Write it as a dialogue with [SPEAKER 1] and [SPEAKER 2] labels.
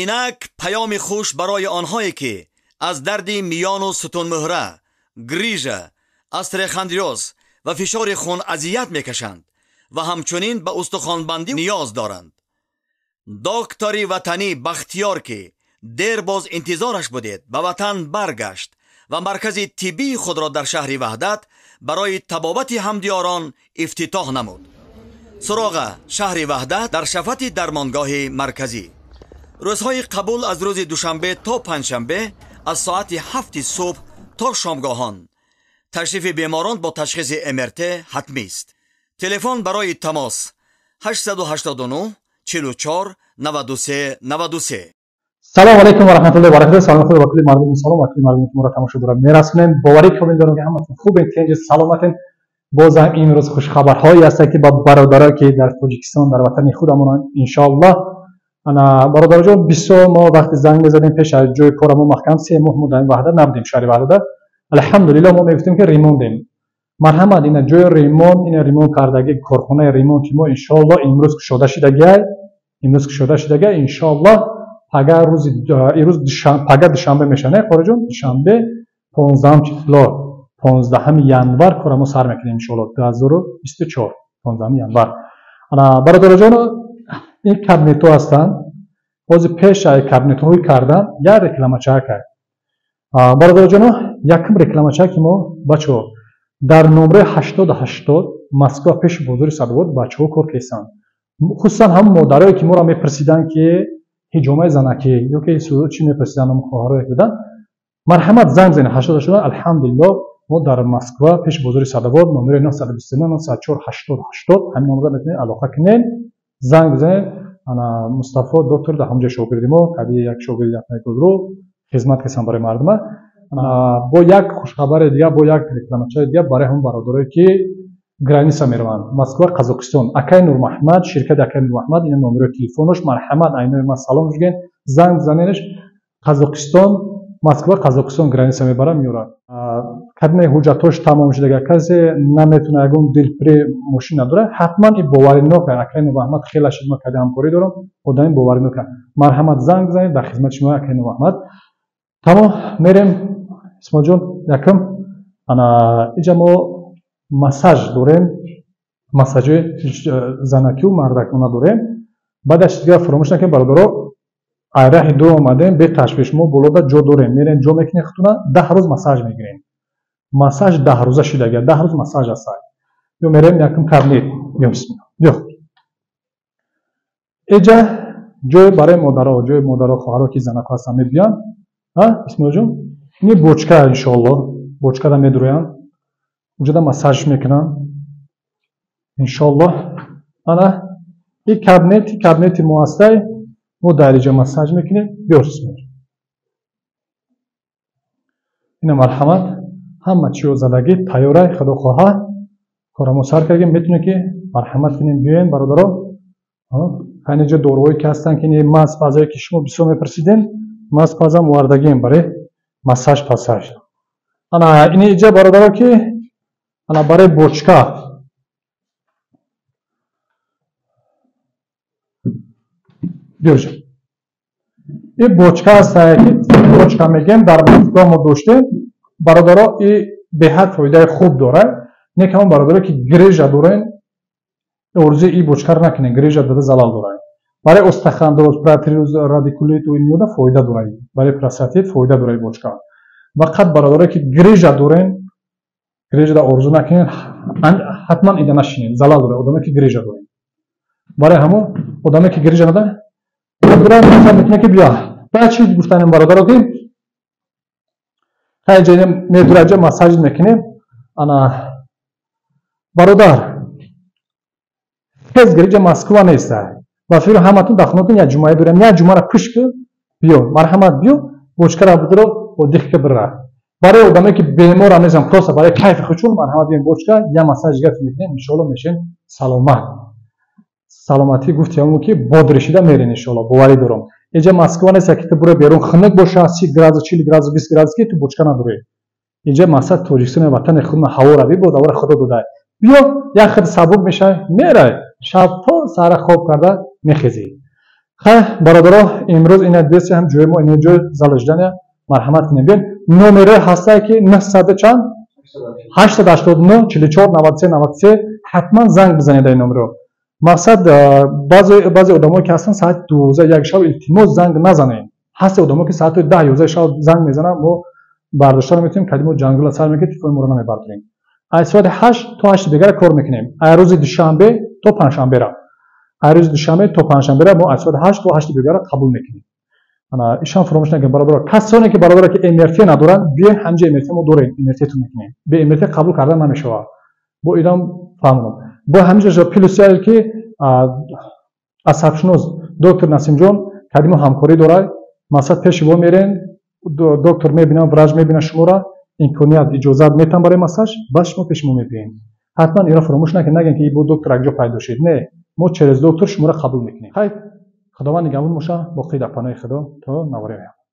[SPEAKER 1] Инак паёми хуш барои онҳое ки аз дарди миёну сутунмуҳра, грижа, остеохондроз ва фишори хун азият мекашанд ва ҳамчунин ба устухонбандӣ ниёз доранд. Доктори ватанӣ Бахтиёр, ки дер боз интизораш будед, ба ватан баргашт ва маркази тиббии худро дар шаҳри Ваҳдат барои табобати ҳамдиёрон ифтитоҳ намуд. Суроға: шаҳри Ваҳдат, дар шафати дармонгоҳи марказӣ. Рӯзҳои қабул аз рӯзи душанбе то панҷшанбе аз соати 7 субҳ то шомгоҳон. Ташрифи беморон бо ташхиси МРТ ҳатмист. Телефон барои тамос 889 44 93 93.
[SPEAKER 2] Салом алейкум ва раҳматуллоҳи ва баракатуҳ. Салом худ ва кулли мардуми салом ва кулли мардуме ки моро тамошо доранд мерасонем. Боварӣ комил дорам ки ҳаматон хубен, тинҷ, саломатен. Бозам имрӯз хушхабарҳое ҳастанд ки ба бародарое ки дар Тоҷикистон, дар ватани худамонанд, иншоаллоҳ. Ана бародарҷон, бисёр мо вақти занг мезадем пеш аз ҷои кора мо маҳкам 3 моҳ мо дар Ваҳдат набудем, шаҳри Ваҳдат. Алҳамдулиллоҳ, мо мегуфтем ки ремонтем. Марҳамат, ина ҷои ремонт, ина ремонт кардаги корхонаи ремонти мо иншоаллоҳ имрӯз кушода шудагиай, имрӯз кушода шудагиай, иншоаллоҳ. Пага рӯзи имрӯз пага душанбе мешавад, не қориҷон? Душанбе 15 число, 15 январ кора мо сар мекунем иншоаллоҳ, 2024, 15 январ. Ана бародарҷон, ин кабинетҳо ҳастанд. Ҳозир пеш ай кабинетҳои кардан як рекламача кард. Бародарҷоно, якум рекламача ки мо бачаҳо дар номраи 80-80 Москва пеши бозори Садовод бачаҳо кор кесанд. Хусусан ҳамон модарое ки моро мепурсиданд ки ҳиҷомаи занакӣ ё ки чӣ мепурсиданд, ҳамон хоҳарое ки буданд, марҳамат занг занед 80-80. Алҳамдулиллоҳ, мо дар Москва пеши бозори Садовод номери 929 904 80 80, ҳамин номерро метавонед алоқа кунед, занг бизанед. Ана Мустафо доктор дар ҳамҷои шогирди мо, кади як шогирди Афнайгулру хизмат кесанд барои мардума. Бо як хушхабари дигар, бо як рекламачаи дигар барои ҳамон бародарое ки граница мераванд, Москва, Қазоқистон. Акай Нурмаҳмад, ширкати Акай Нурмаҳмад, ина номерои телефонош, марҳамат, айнои ман салом бигӯед, занг бизанедш. Қазоқистон, Москва, Қазоқистон граница мебарад, меорад. Кадме ҳуҷҷатҳош тамом шудага, касе наметавона, ягон дилпури мошин надорад, ҳатман и боваринок. Акай Нурмаҳмад хеле шид, ма кади ҳамкорӣ дорам, одами боваринок. Марҳамат, занг бизанед, дар хизмати шумо Акай Нурмаҳмад. Тамом, мерем. Исмоилҷон, якум ана иҷа мо массаж дорем, массажи занакию мардакона дорем. Баъдаш дигар фаромӯш накунед бародаро, айраҳи ду омадем, беташвиш, мо болода ҷо дорем, мерем, ҷо мекунем худтона, 10 рӯз массаж мегирем. Массаж 10 рӯза шудага, 10 рӯз массаж аст. Ё мерем якум кабинет, ё бисмилла, ё иҷа ҷой барои модаро, ҷои модаро, хоҳаро ки занако ҳастанд мебиёнд. Исмоилҷон, ини бочка, иншоаллоҳ бочкада медурӯянд, уҷода массаж мекунанд иншоаллоҳ. Ана и кабинет, кабинети мо ҳастай, мо дар иҷа массаж мекунем. Биёр Исмоил, ина марҳамат, ҳама чиё задагӣ тайёрай, худо хоҳа кора мо сар кардем, метавонем ки марҳамат кунем, биёем бародаро. Ҳайниҷа доруҳое ки ҳастанд, ки маз пазое ки шумо бисёр мепурсидем, маз пазам овардагием барои массаж пассаж. Ана ини иҷа бародаро ки ана барои бочка, биёрҷа, ин бочка аст ки бочка мегӯем, дар Москва мо доштем бародаро, и беҳад фоидаи хуб дорад. Не ки ҳамон бародаро ки грижа дорен, орзуи и бочкаро накунед, грижа дада залал дорад. Барои остеохондроз, протрез, радикулит ва инёда фоида дорад, барои простатит фоида дорад бочка. Фақат бародарое ки грижа дорен, грижада орзу накунед, ҳатман ида нашинед, залал дорад одаме ки грижа доред. Барои ҳамон одаме ки грижа надорад, метавонад ки биё. Баъд чӣ гуфтанем бародаро ки хайҷа медураҷа массаж мекунем. Ана бародар, хез грижа Москва неста, ба фикр ҳаматон дар хонатон як ҷумъае дорем, як ҷумъаро пӯш ки биё, марҳамат биё, бочкаро будро оддих ки бира. Барои одаме ки беморам нестам, просто барои кайфи худшон марҳамат биёем, бочка як массаж дигар мекунем, иншоаллоҳ мешем саломат. Саломатӣ гуфти ҳамон ки бодрешида мерен иншоаллоҳ, боварӣ дорам. Иҷа Москва нест ки ту буро берун хунук боша, 30 градус, 40 градус, 20 градус ки ту бочка надорӣ. Иҷа мақсад Тоҷикистон, ватани худна, ҳаворо бибод, ҳавора худо додай. Биё як хид сабук мешавӣ, мерай, шаб то саҳара хоб карда мехезӣ. Хай, бародаро, имрӯз ина деси ҳам ҷои мо, ина ҷои зал ожидания, марҳамат кунем. Биён, номерои ҳастае ки 900 чанд 889 44 93 93, ҳатман занг бизанед ин номеро. Мақсад, баъзе одамое ки ҳастанд, соати 12, 1 шаб, илтимос, занг назанед. Ҳасте одамое ки соати 10, 11 шаб занг мезананд, мо бардошта наметавонем, кади мо ҷангала сар мекунем, телефони моро намебардорем. Аз соати 8 то 8 дигара кор мекунем, аз рӯзи душанбе то панҷшанбера. Аз рӯзи душанбе то панҷшанбера мо аз соати 8 то 8 дигара қабул мекунем. Ишон фуромӯш накунед, бародаро. Касоне ки, бародаро, ки МРТ надоранд, биёен, ҳамҷа МРТ мо дорем, МРТ-тон мекунем. Бе МРТ қабул кардан намешавад. Бо идам фаҳмонам. Бо ҳамиҷа плюсияе ки асабшинос доктор Насимҷон кадимо ҳамкорӣ дорад. Масалан, пеши во мерен, доктор мебинам, врач мебинад шуморо, имконият, иҷозат метам барои массаж, баъд шумо пеши мо мебиёед. Ҳатман иро фуромӯш накунед, нагӯед ки бо доктор якҷо пайдо шуд. Не, мо через доктор шуморо қабул мекунем. Хайр, Худованд нигаҳбон боша, боқӣ дар паноҳи Худо, то навори оянда.